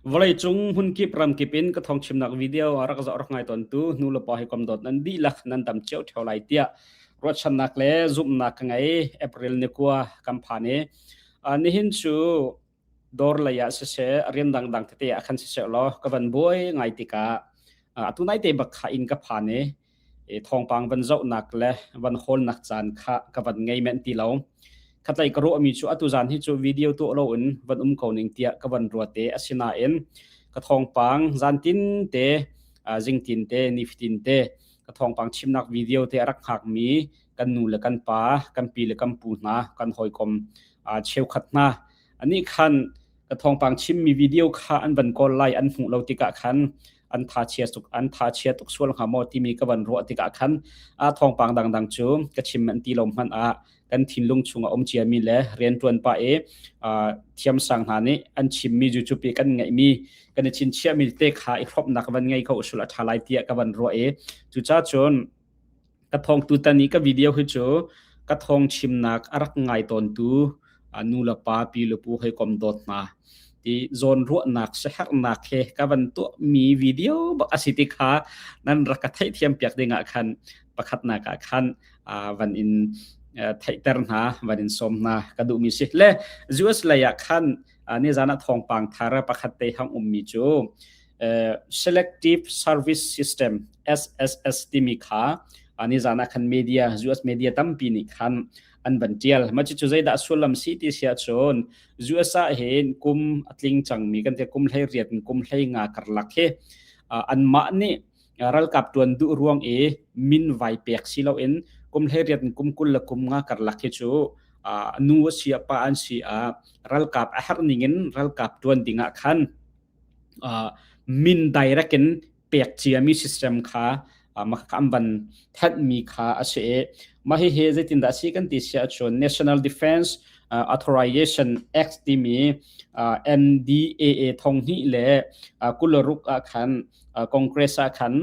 Vawleicung hmunkip ramkip in ka thawngchimnak video a rak zoh rak ngai tawntu nu le pa hi kom dawt nan dihlak nan dam cio theo lai tiah ruahchannak le zumhnak ka ngei. April ni kua kan phan i nihin cu dawr lei ah siseh rian dangdang tete ah khan siseh law ka van buai ngai tikah atu nai te bak kha inn ka phan i thawngpang van zohnak le van hawlnak caan kha ka van ngei men ti lo. Khatlei ka ruahmi cu atu zan hi cu video tuah loin van um ko ning tiah ka van ruat te. Asinain ka thawngpang zan tin te, zingtin te, nifatin te ka thawngpang chimnak video te a rak hngakmi kan nu le kan pa, kan pi le kan pu hna, kan hawikom cheukhat hna anih khan ka thawngpang chimmi video kha an van kawl lai, an hmuh lo tikah khan an tha chia tuk, an tha chia tuk sual hnga maw timi ka van ruah tikah khan a thawngpang dangdang cu ka chim an ti lo hmanh ah kan thinlung chungah um ciami le riantuan pa i thiamsang hna nih an chimmi YouTube i kan ngeihmi, kan i chinchiahmi te kha i hrawmhnak van ngei kho usul a tha lai tiah ka van ruah i cucaah cun ka thawng tutan i ka video hi cu ka thawng chimnak a rak ngai tawntu nu le pa, pi le pu, hawikom dawt hna ti zawn ruahnak siaherhnak he ka van tuahmi video bak a si ti kha nan rak ka theihthiam piak ding ah khan pakhatnak ah khan van in theihter hna, van in sawm hna ka duhmi si. Le US lei ah khan nizan ah thawngpang thar pakhat te hang ummi cu Selective Service System SSS timi kha nizan ah khan media, US media tampi nih khan an van tial. Mah cucu zeidah sullam si ti si ahcun US ah hin kum a tling cangmi kan ti, kum 18 in kum 15 karlak hi anmah nih ralkap tuan duh ruang i min vai pek si loin kum 18 in kum 20 le kum nga karlak hi cu nu a si ah pa an si ah ralkap a herh ning in ralkap tuan ding ah khan min direct in pek ciami system kha an van thanhmi kha a si i mah hihi zeitindah a si kan ti si ahcun National Defense Authorization Act timi NDAA 2026 ah khan Congress ah khan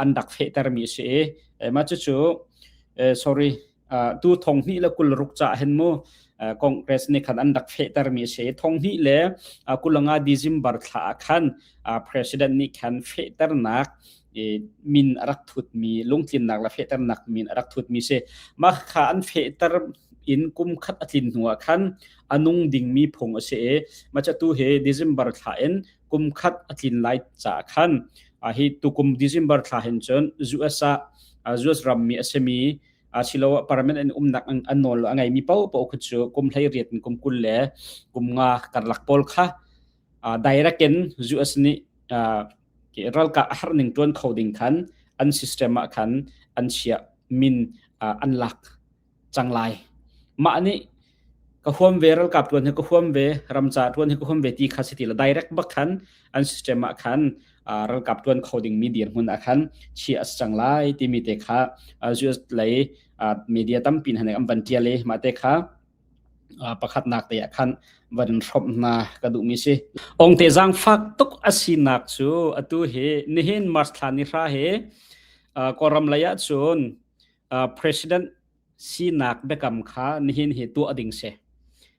an rak fehtermi a si i mah cucu, sorry, tu 2026 ca hin mu Congress nih khan an rak fehtermi a si. 2025 December thla ah khan President nih khan fehternak min a rak thutmi, lungtlinnak le fehternak min a rak thutmi si. Mah kha an fehter in kum khat a tlin hnu ah khan a nung dingmi phung a si i mah tu hi December thla in kum khat a tlin lai caah khan hi tukum December thla hin cun US ah US rammi a simi asiloah parliament an umnak an nawl a ngeimi paohpaoh khi cu kum 18 in kum 20 le kum nga karlak pawl kha direct in US nih ralkap a har ning tuan kho ding khan an system ah khan an chiah, min an lak cang lai. Mah nih ka huam ve, ralkap tuan hi ka huam ve, ramca tuan hi ka huam ve ti kha si ti la, direct bak khan an system ah khan ralkap tuan kho ding mi dirhmun ah khan chiah a si cang lai timi te kha US lei media tampi hna nih an van tial i mah te kha pakhatnak te ah khan van hrawmh hna ka duhmi si. Ongte zaangfak tuk a sinak cu atu hi nihin March thla ni hra hi Kawlram lei ah cun president sinak biakam kha nihin hi tuah ding si.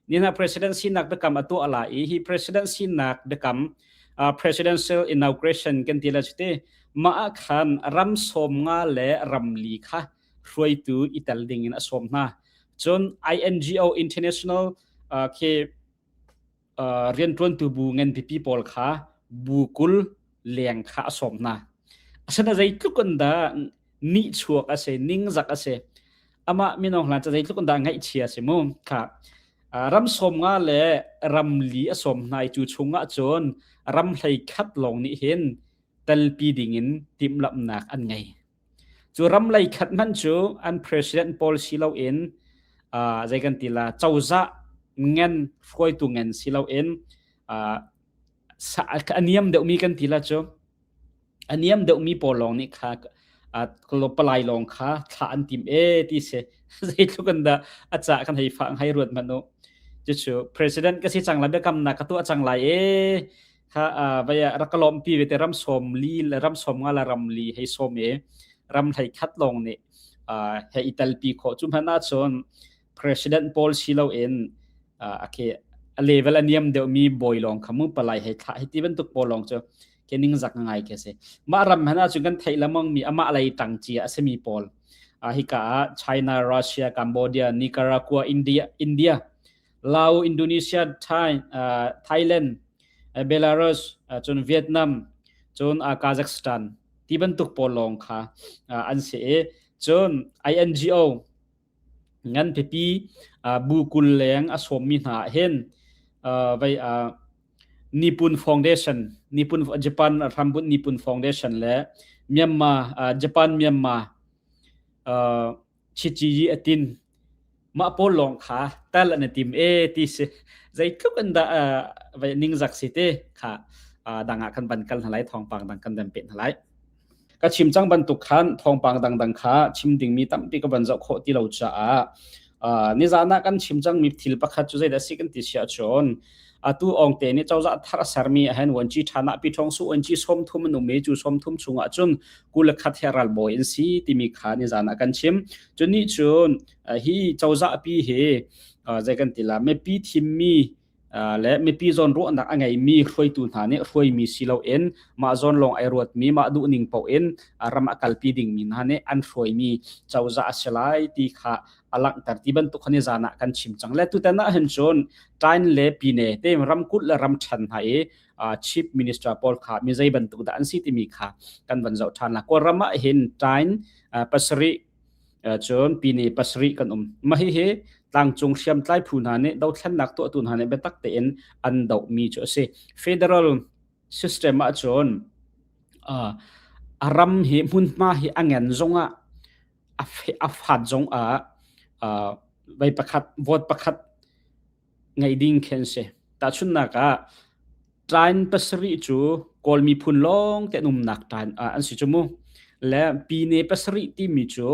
Nihin ah president sinak biakam a tuah lai i hi president sinak biakam, presidential inauguration kan ti la cu, mah ah khan ram 50 le ram li kha hruaitu i tel ding in a sawm hna. Cun INGO, international khi rianṭuantu bu ngan pipi pawl kha bu 20 leng kha a sawm hna. Asina zeitluk in dah nihchuak a si, ningzak a si. Amah minung hlan cu zeitluk in dah ngaihchia a si mu. Kha ram 50 le ram li a sawm hna i cu chungah cun ram 11 lawng nih hin telpi dingin timhlamhnak an ngei. Cu ram lei khat hmanh cu an president pawl si loin zei kan ti la, cozah ngan hruaitu ngan si loin a niam deuhmi kan ti la cu, a niam deuhmi pawl lawng nih kha palai lawng kha thlah an tim e ti si. Zeitluk in dah a cah kan hei fah hei ruat hmanh u. Cucu president ka si cang lai, biakamnak ka tuah cang lai e kha vai rak ka lawmpi ve te, ram 40 le ram 50 le ram li hei sawm i ram 11 lawng nih he i telpi khawh. Cu hmanh ahcun president pawl si loin ake. A level a niam deuhmi bawi lawng kha mu palai hei thlah hi ti bantuk pawl lawng cu ke ningzak ngai khi si. Mah ram hmanh ahcun kan theih lamang mi amah lei tang cia a simi pawl hika ah China, Russia, Cambodia, Nicaragua, India, India, Laos, Indonesia, Thai, Thailand, Belarus, cun Vietnam, cun Kazakhstan ti bantuk pawl lawng kha an si i cun INGO ngan pipi bu 20 leng a sawmmi hna ah hin vei Nippon Foundation Nippon Japan hrambunh Nippon Foundation le Myanmar Japan Myanmar Chichiyi atin mah pawl lawng kha tal an tim e ti si zeitluk in dah vai ningzak si te kha dang ah kan van kal hna lai thawngpang dang kan van peh hna lai. Ka chim cang bantuk khan thawngpang dangdang kha chim dingmi tampi ka van zoh khawh ti lo caah nizan ah kan chim cangmi thil pakhat cu zeidah si kan ti si ahcun atu Awngte nih cozah thar a sermi ahhin vuanci ṭhan ah piṭhawng su vuanci 30 an um i cu 30 chungah cun 21 he ralbawi an si timi kha nizan ah kan chim. Cu nih cun hi cozah pi hi zei kan ti la mipi thimmi le mipi zawnruahnak a ngeimi hruaitu hna nih hruaimi si loin mah zawn lawng ai ruatmi mah duhning paoh in ram a kalpi dingmi hna nih an hruaimi cozah a si lai ti kha a langhter ti bantuk kha nizan ah kan chim cang le tutan ah hin cun Tain le Pine te ramkulh le ramṭhen hna i chief minister pawl kha mi zei bantuk dah an si timi kha kan van zoh ṭhan la Kawlram ah hin Tain pasarih Cun pine pasarih kan um. Mah hihi tlangcung hriamtlai phu hna nih dothlennak tuahtu hna nih biatak tein an dohmi cu a si. Federal system ahcun a ram hi hmunhma hi a ngen zongah a fat zongah vei pakhat vote pakhat ngeih ding khi an si. Tahchunhnak ah ṭain pasarih cu Kawl miphun lawng te an umnak ṭain an si cu mu. Le pine pasarih timi cu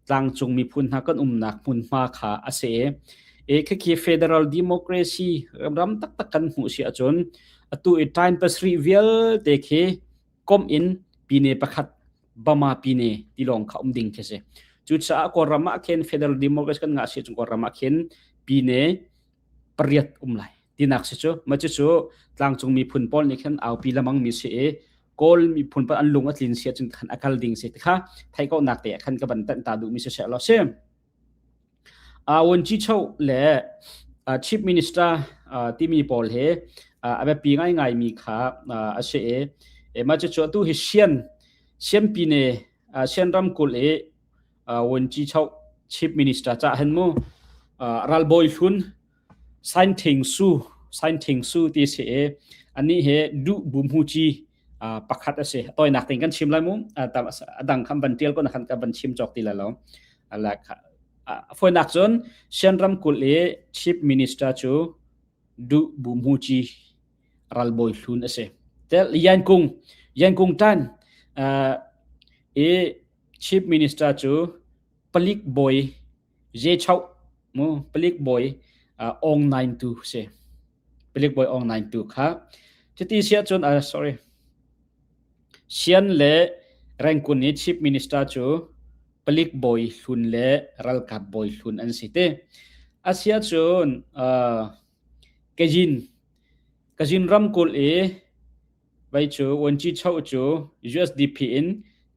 tlangcung miphun hna kan umnak hmunhma kha a si. I khikhi federal democracy ram taktak kan hmuh si ahcun atu i ṭain pasarih vialte khi komh in pine pakhat Bama pine ti lawng kha um ding khi si. Cucaah Kawlram ah khin federal democracy kan ngah si cun Kawlram ah khin pine pariat um lai tinak si cu. Mah cucu tlangcung miphun pawl nih khin aupi lamang mi si i Kawl miphun pawl an lung a tlin si ahcun khan a kal ding si ti kha theih ko nak te ah khan ka van tanh ta duh mi si seh law si. Vuanci-choh le Chief Minister timi pawl hi a biapi ngaingaimi kha a si i mah cucu atu hi Sian Sianpine Sian ramkulh i Vuanci-choh Chief Minister cah hin mu ralbawi hlun Sain Thing Su Sain Thing Su ti si i anih hi duh bu hmuci pakhat a si. Tawinak tein kan chim lai mu. A dang khan van tial ko na khan ka van chim cawk ti lai lo. Fawinak cun Shan ramkulh i Chief Minister cu Duh Bu Hmuci ralbawi hlun a si. Tel Yan Kung Yan Kung Tan i Chief Minister cu palik bawi Ye Chau mu palik bawi Aung Naing Tu si. Palik bawi Aung Naing Tu kha cuti siah cun sorry Sian le Rengkun i Chief Minister cu palik bawi hlun le ralkap bawi hlun an si te. Asiahcun uh, Kazin Kazin ramkulh i vai cu Wanci Cho cu USDP in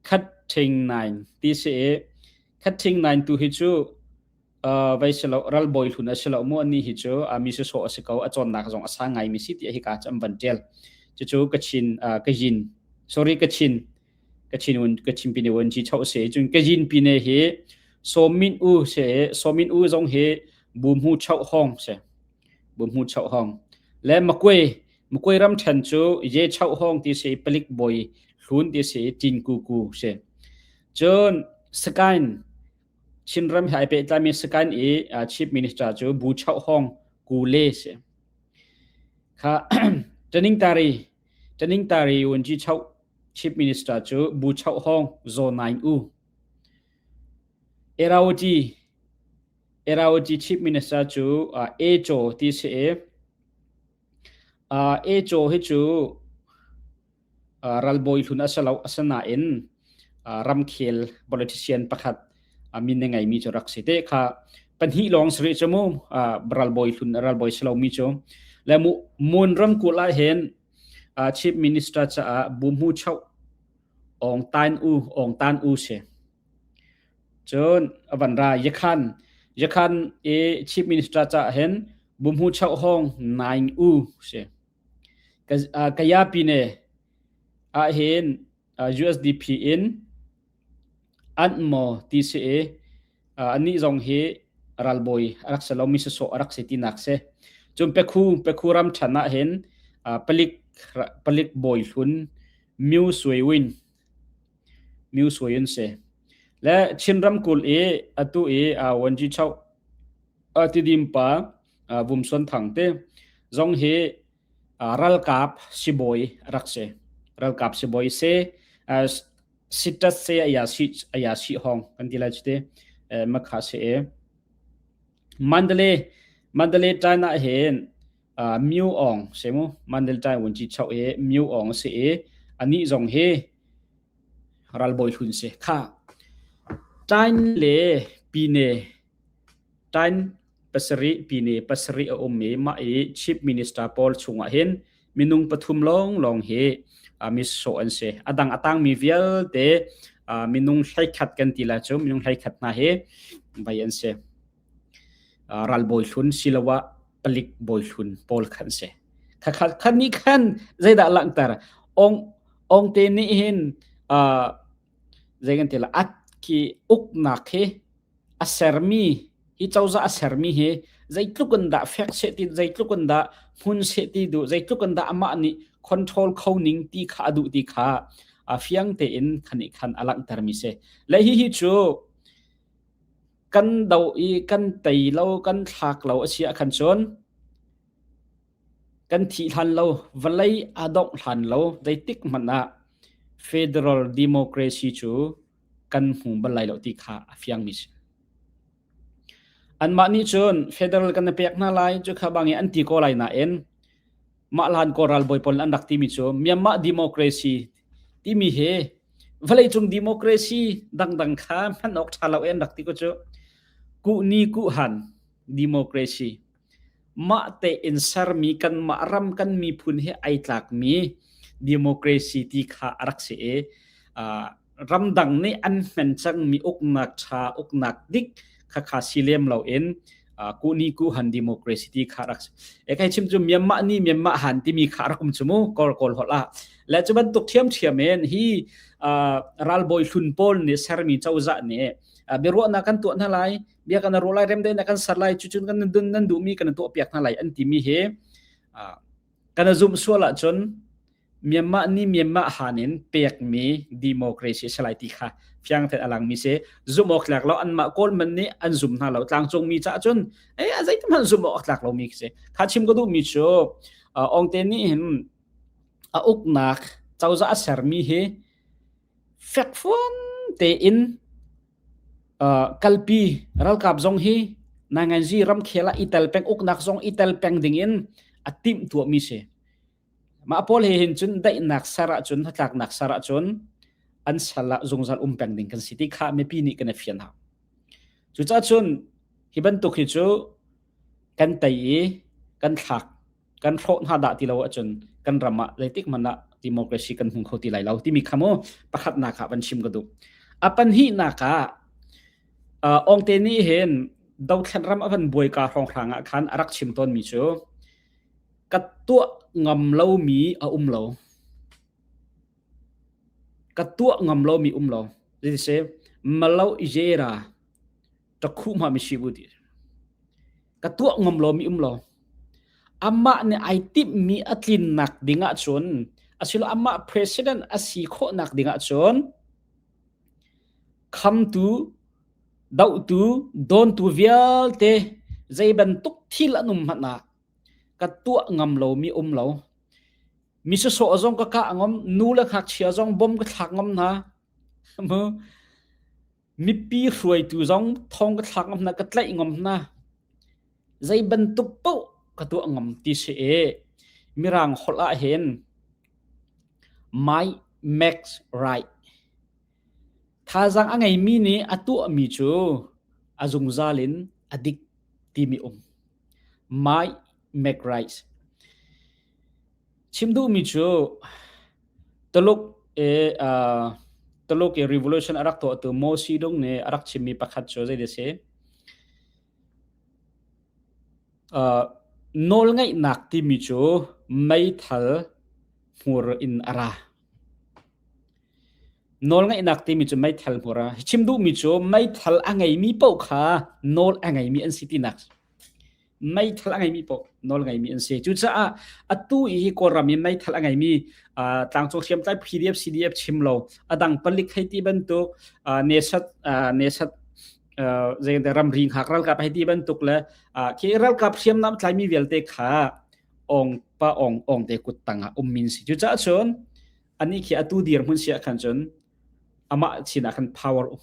Khat Thing Naing ti si i Khat Thing Naing tu hi cu uh, vai si lo ralbawi hlun a si lo mu ani hi cu uh, mi sawsawh a si ko a cawnnak zong a sang ngai mi si ti hi ka cu an van tial cucu Kachin uh, Kazin sorry Kachin Kachin un Kachin pine un chi chau se cun Kazin pine hi Somin u se Somin u zong hi bu mu chau hong se bu mu chau hong le Makwe Makwe ram then cu ye chau hong ti se palik boy hlun ti se tin ku ku se cun Sakain Chinram he ai pehtlaimi Sakain i Chief Minister cu Bu Chau Hong Ku Le si. Kha Taning Tari Taning Tari Wunji Chau Chief Minister cu Bu Chau Hong Zaw Naing U. Erawati Erawati Chief Minister cu E Chaw ti si i E Chaw hi cu Ralbawi hlun a si lo asinain ramkhel politician pakhat min a ngeimi cu rak si te kha. Pahnih lawng si rih cu mu ralbawi hlun ralbawi si lomi cu. Le mu Mon ramkulh ah hin Chief Minister caah Buhmu Choh Aung Tan U Aung Tan U si. Cun a van ra Yakhan Yakhan i Chief Minister caah hin Buhmu Choh Hong Naing U si. Kaya Pine ah hin USDP in An maw ti si i anih zong hi ralbawi a rak si lomi sawsawh a rak si tinak si. Cun Pekhu Pekhu ram ṭhan ah hin palik palik bawi hlun Myu Sui Win Myu Sui Win si. Le Chin ramkulh i atu i Wanji Chau Tidim pa Vum Suan Thang te zong hi ralkap sibawi a rak si. Ralkap sibawi si. Sitat se aya si aya si hong kan ti lai chu te makha se e. Mandalay Mandalay tan ah hin Myu Aung se mu Mandalay tan wun chi chau e Myu Aung se e ani zong hi ralbawi hlun se kha Tain le Pine Tain pasarih pine pasarih a um i mah i chief minister pawl chungah hin minung pathum lawnglawng hi mi sawh an si. A dang a tangmi vialte minung hleikhat kan ti lai cu minung hleikhat hna hi vai an si. Ralbawi hlun siloah palik bawi hlun pawl khan si. Khakhat khan nih khan zeidah langhter ong ong te nih hin zei kan ti la at khi uknak hi a sermi hi cozah a sermi hi zeitluk in dah fek seh ti zeitluk in dah hmun seh ti duh zeitluk in dah amah nih control kho ning ti kha a duh ti kha a fiang tein khan i khan a langhtermi si le hi hi cu kan do i kan tei lo kan thlak lo a si ah khan cun kan thih hlan lo vawlei a dongh hlan lo zeitik hmanh ah federal democracy cu kan hmu bal lai lo ti kha a fiangmi si. Anmah nih cun federal kan na pek hna lai cu kha bang i an ti ko lai nain mah hlan kawl ralbawi pawl an rak timi cu Myanmar democracy timi hi vawleicung democracy dangdang kha hman awk ṭha lo an rak ti ko cu kuhni kuhan democracy mah tein sermi kanmah ram kan miphun he ai tlakmi democracy ti kha a rak si i ramdang nih an hmen cangmi uknak ṭha uknak dik kha kha si lem loin kuni ku han democracy ti kha rak e kai chim cu Myanmar ni Myanmar han timi kha rak um chu mu kawl kawl hol ah le cu bantuk thiam thiam in hi ralbawi hlun pawl nih sermi cozah nih biaruahnak kan tuah hna lai bia kan ro lai remdai na kan ser lai cucun kan dun nan duhmi kan tuah piak hna lai an timi hi kan zumh sual ahcun Myanmar ni Myanmar han in pekmi democracy a si lai ti kha fiang ten a langmi si zumh awk tlak lo anmah kawl man nih an zum hna lo tlangcung mi caah cun ei a zeitin hmanh zumh awk tlak lomi khi si kha chim ka duhmi cu Ong Te nih hin a uknak cozah a sermi hi fekfuan tein kalpi ralkap zong hi nainganzi ramkhel ah i tel peng uknak zong i tel peng ding in a timh tuahmi si. Mah pawl he hin cun daihnak ser ahcun hnatlaknak ser ahcun an sal ah zungzal um peng ding kan si ti kha mipi nih kan i fian hau. Cucaah cun hi bantuk hi cu kan tei i kan thlak kan hrawh hna dah ti lo ahcun kan ram ah zeitik hmanh ah democracy kan hmu kho ti lai lo timi kha mu pakhatnak ah van chim ka duh. A pahnihnak ah Ong Te nih hin dothlen ram a van buai ka hrawnghrang ah khan a rak chim tawnmi cu ka tuah ngam lomi a um lo. Ka tuah ngam lomi um lo. Zeiti malo ijera ta khu ma mi shi bu ti. Ka tuah ngam lomi um lo. Amah nih ai timhmi a tlinnak ding ahcun asilo amah president a si khawhnak ding ahcun khamtu dohtu dawntu vialte zei bantuk thil an um hmanh ah ka tuah ngam lomi um lo. Mi sawsawh zong ka kah ngam, nu le ngakchia zong bom ka thlak ngam hna. Mu mipi hruaitu zong thong ka thlak ngam hna, ka tlaih ngam hna. Zei bantuk paoh ka tuah ngam ti si i Mirang holh ah hin might makes right. Thazaang a ngeimi nih a tuahmi cu a zungzal in a dik timi um. Might make right. Chim duhmi cu Tuluk i uh, Tuluk i revolution a rak tuahtu Mao Zedong nih a rak chimmi pakhat cu zei a si? Uh, nawlngeihnak timi cu meithal hmur in a ra. Nawlngeihnak timi cu meithal hmur a. Chim duhmi cu meithal a ngeimi paoh kha nawl a ngeimi an si tinak. Meithal a ngeimi paoh nawl ngeimi an si. Cucaah atu i Kawlram i meithal a ngeimi uh, tlangcung hriamtlai PDF, CDF chim lo, a dang palik hei ti bantuk, uh, nesat, uh, nesat uh, zei ramri hngak ralkap hei ti bantuk le uh, khi ralkap hriamnam tlaimi vialte kha ong pa ong ong te kut tangah ummin si. Cucaah cun anih khi atu dirhmun si ah khan cun amah sin ah khan power um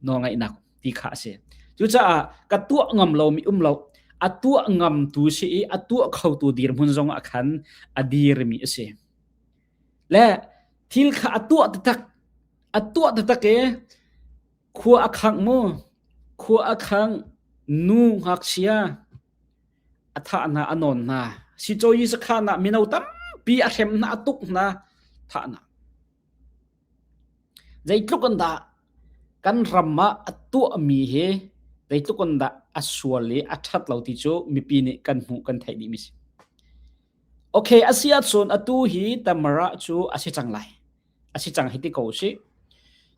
nawlngaihnak ti kha a si. Cucaah ka tuah ngam lomi um lo a tuah ngamtu si i a tuah khotu dirhmun zong ah khan a dirmi a si. Le thil kha a tuah taktak a tuah taktak i khua a khangh mu khua a khang nu ngakchia a thah hna a nawn hna sicawi sakhan ah mino tampi a hrem hna a tuk hna thah hna zeitluk in dah kan ram ah a tuahmi hi zeitluk in dah a sual i a ṭhat lo ti cu mipi nih kan hmuh kan theih dih mi si okay a si ahcun atu hi Tamara cu a si cang lai a si cang hi ti ko si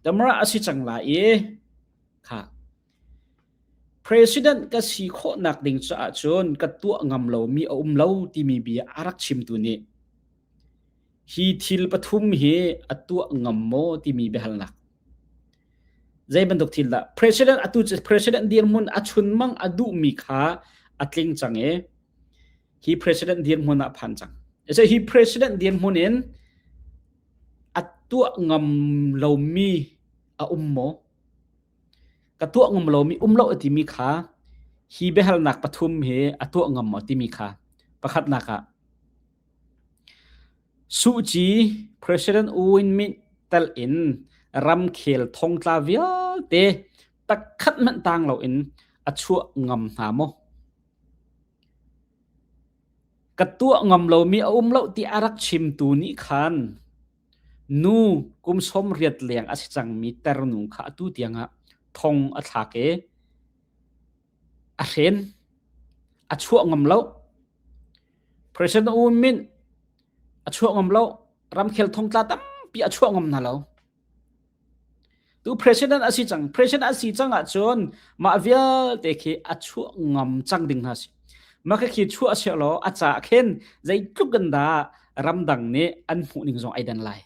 Tamara a si cang lai i kha President ka si khawhnak ding caah cun ka tuah ngam lomi a um lo timi bia a rak chimtu nih hi thil pathum hi a tuah ngam maw timi biahalnak. Zei bantuk thil dah? President atu president dirhmun a chunmang a duhmi kha a tling cang i hi president dirhmun ah phan cang. Hi president dirhmun in a tuah ngam lomi a um maw? Ka tuah ngam lomi um lo a timi kha hi biahalnak pathum hi a tuah ngam maw timi kha pakhatnak ah Suh Kyi President U Win Myint tel in ramkhel thongtla vialte pakhat hmanh tang loin a chuah ngam hna maw? Ka tuah ngam lomi a um lo ti a rak chimtu nih khan Nu kum 80 leng a si cangmi tarnu kha atu tiangah thong a thlak i a hren. A chuah ngam lo. President U Win Myint a chuah ngam lo. Ramkhel thongtla tampi a chuah ngam hna lo. Tu president a si cang. President a si cang ahcun mah vialte khi a chuah ngam cang ding hna si. Mah khi chuah seh law a ca khin zeitluk in dah ramdang nih an hmuh ning zong ai dan lai.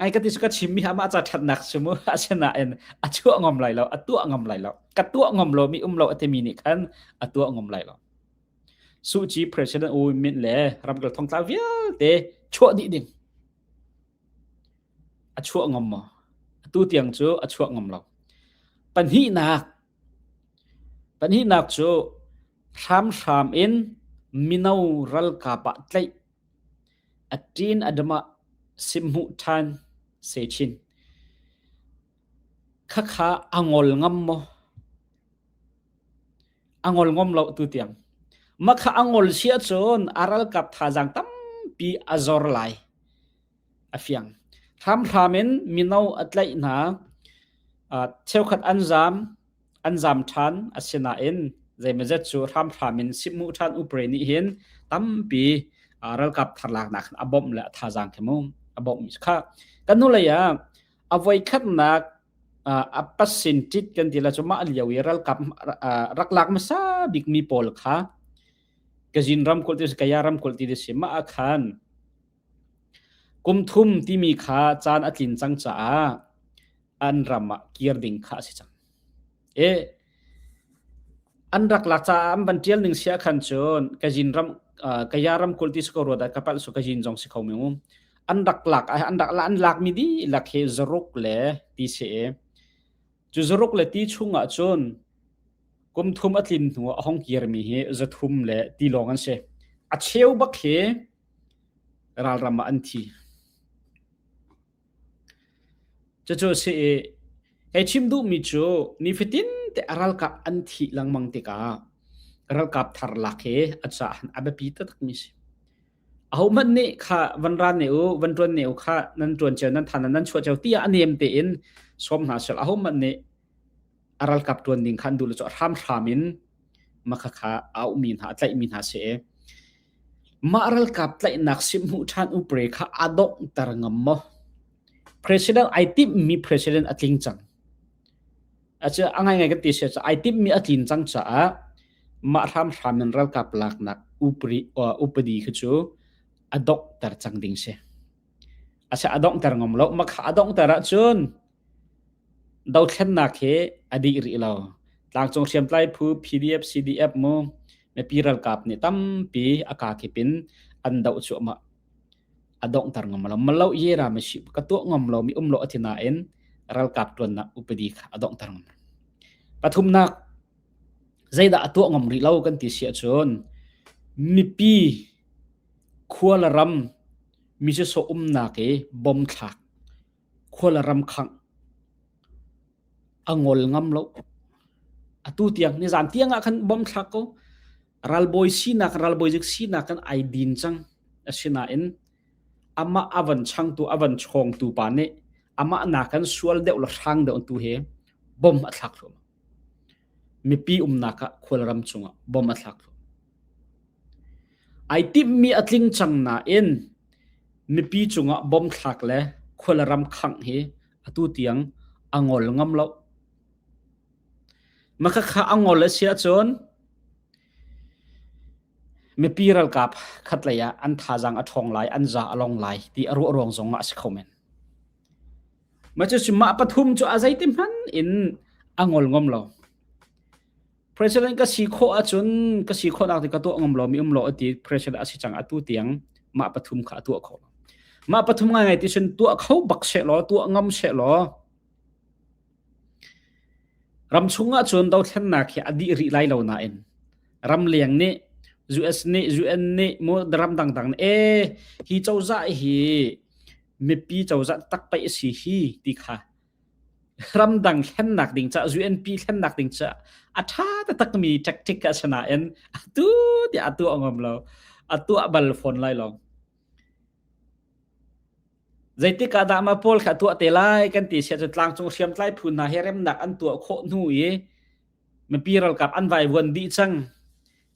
Ai ka ti ka chim mi amah ca thatnak si mu asinain a chuah ngam lai lo a tuah ngam lai lo ka tuah ngam lo mi um lo a timi nih khan a tuah ngam lai lo Suh Kyi President U Win Myint le ramkel thongtla vialte chuah dih ding A chuah ngam maw? Atu tiang cu a chuah ngam lo. Pahnihnak, pahnihnak cu hramhram in mino ralkap ah tlaih a ṭin a dam ah simhmuh ṭhan sechin. Khakha a ngol ngam maw? A ngol ngam lo tu tiang. Makha a ngol si ahcun a ralkap thazaang tampi a zor lai. A fiang. Hramhram in mino a tlaih hna. Uh, cheukhat an zaam, an zaam ṭhan asinain zeimazet cu hramhram in sipmuh ṭhan upre nih hin tampi uh, ralkap tharlaknak a bawmh le a thazaang khi mu a bawmh mi kha kan hnulei ah a voikhatnak a pasin ṭit kan ti la cu mah lio i ralkap rak lak hmasa bikmi pawl kha Kazin ramkulh ti Kaya ramkulh ti si mah ah khan kum thum timi kha caan a tlin cang caah an ram ah kir ding kha a si cang. E an rak lak caah an van ṭial ning sia khan cun Kazin ram Kaya ramkulh ti si ko rua dah ka palh su Kazin zong si kho mi um an rak lak an rak an lak mi dihlak hi zaruk le ti si i cu zaruk le ti chung ah cun kum thum a tlin hnu ah a hong kir mi hi zathum le ti lawng an si a cheu bak hi ralram ah an thi cucu si i. Hei chim duhmi cu nifatin te a ralkap an thih lengmang tikah ralkap thar lak hi a caah a biapi taktakmi si. Ahohmanh nih kha van ra ne u, van ṭuan ne u kha nan ṭuan cio, nan than nan chuah cio tiah a nem tein sawm hna sel. Ahohmanh nih a ralkap ṭuan ding kha an duh lo cu a hramhram in makha kha a auhmi hna, a tlaihmi hna si i mah ralkap tlaihnak simhmuh ṭhan upre kha a donghter ngam maw? President ai timhmi president a tling cang. Acu a ngaingai kan ti sia cu ai timhmi a tlin cang caah mah hramhram in ralkap laknak upri upadi khi cu a donghter cang ding si. Asa a donghter ngam lo. Makha a donghter ahcun dothlennak hi a dih rih lo. Tlangcung hriamtlai phu PDF, CDF mu mipi ralkap nih tampi a kakip in an doh cuahmah. A donghter ngam lo. Malo ye ra ma shi ka tuah ngam lo mi um lo ati nain ralkap tuannak upadi kha a donghter ngam. Pathumnak zeidah a tuah ngam rih lo kan ti si ahcun mipi khua le ram mi sawsawh umnak i bom thlak khua le ram khangh a ngol ngam lo. Atu tiang nizan tiang ah khan bom thlak ko ralbawi sinak ralbawi zik sinak kan ai din cang asinain amah a van changtu a van chawngtu pa nih amah nakan sual deuh le hrang deuh tu he bom a thlak thluahmah mipi umnak ah khualram cungah bom a thlak thluahmah ai timhmi a tling cang nain mipi cungah bom thlak le khualram khangh hi atu tiang a ngol ngam lo Makhakha a ngol a si ahcun mipi ralkap khatlei ah an thazaang a ṭhawng lai, an za a long lai ti a ruah ruang zong ah a si kho men. Mah cucu mah pathum cu a zeiti hmanh in a ngol ngam lo. President ka si khawh ahcun ka si khawhnak ti ka tuah ngam lo mi um lo a ti president a si cang atu tiang mah pathum kha a tuah kho lo. Mah pathum ngaingai ti cun tuah kho bak seh law tuah ngam seh law Ramchung ahcun dothlennak hi a dih rih lai lo nain ramleng nih US nih UN nih mu ram dangdang nih ee hi cozah hi mipi cozah tak pei a si hi ti kha ramdang thlennak ding ca UNP thlennak ding ca a ṭha taktakmi tactic a si nain atu tiah a tuah ngam lo a tuah bal fawn lai lo. Zeitik ah dah mah pawl kha tuah te lai kan ti siah cun tlangcung hriamtlai phu hna hi remnak an tuah khawh hnu i mipi ralkap an vaivuan dih cang.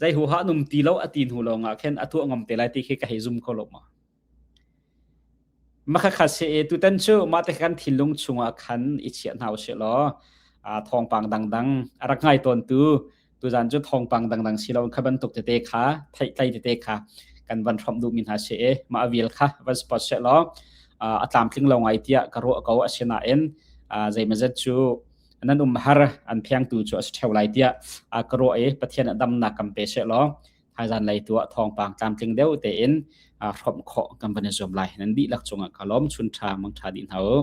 Zei huaha an um ti lo a ti hnu lawng ah khin a tuah ngam te lai ti khi ka hei zum kho lo ma. Makhakha si i tutan cu mah te kan thinlung chungah khan i chiah hna usih law thawngpang dangdang a rak ngai tawntu tuzan cu thawngpang dangdang si lo kha bantuk tete kha theihtlei tete kha kan van hrawmh duhmi hna si i mah vial kha van support seh law a tlamtling lo ngai tiah ka ruah ko asinain zeimazet cu nan um har an phiangtu cu a si ṭheo lai tiah ka ruah i Pathian a damnak kan pe seh law thaizan lei tu ah thawngpang tlamtling deuh tein hrawmh khawh kan van i zuam lai nan dihlak cungah ka lawm chun ṭha mang ṭha dih hna u.